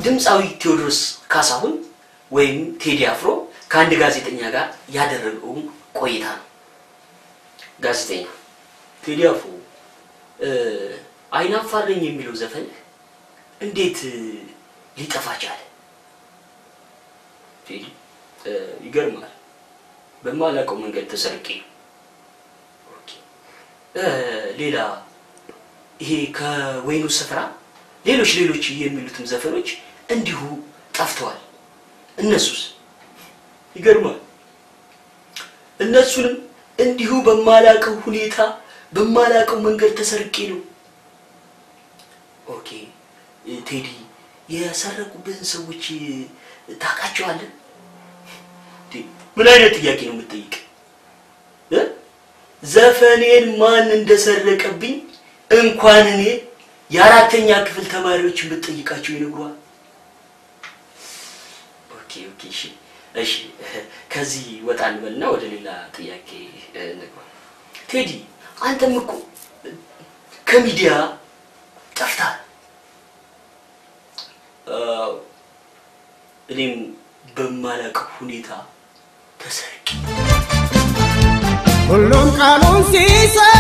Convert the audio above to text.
ድምፃዊ ቴዎድሮስ ካሳሁን ወይም ቴዲ አፍሮ ከአንድ ጋዜጠኛ ጋር ያደረገው ቆይታ ነው። ጋዜጠኛ ቴዲ አፍሮ አይናፋር ነኝ የሚለው ዘፈን እንዴት ሊጠፋ ቻለ? ቴዲ ይገርማል። በማላውቀው መንገድ ተሰርቄ። Okay፣ ሌላ ይሄ ከወይኑ ስፍራ ሌሎች ሌሎች የሚሉትም ዘፈኖች እንዲሁ ጠፍተዋል። እነሱስ? ይገርማል። እነሱንም እንዲሁ በማላውቀው ሁኔታ በማላውቀው መንገድ ተሰርቄ ነው። Okay ቴዲ፣ የሰረቁብህን ሰዎች ታውቃቸዋለህ? ምን አይነት ጥያቄ ነው የምትጠይቅ? ዘፈኔን ማን እንደሰረቀብኝ እንኳን እኔ የአራተኛ ክፍል ተማሪዎችን ብትጠይቃቸው ይነግሩሃል። Okay okay፣ እሺ እሺ፣ ከዚህ ወጣ እንበልና ወደ ሌላ ጥያቄ እንግባ። ቴዲ፣ አንተም እኮ ከሚዲያ ጠፍተሃል። እኔም በማላውቀው ሁኔታ ተሰርቄ። ሁሉም ቃሉን ሲሰጥ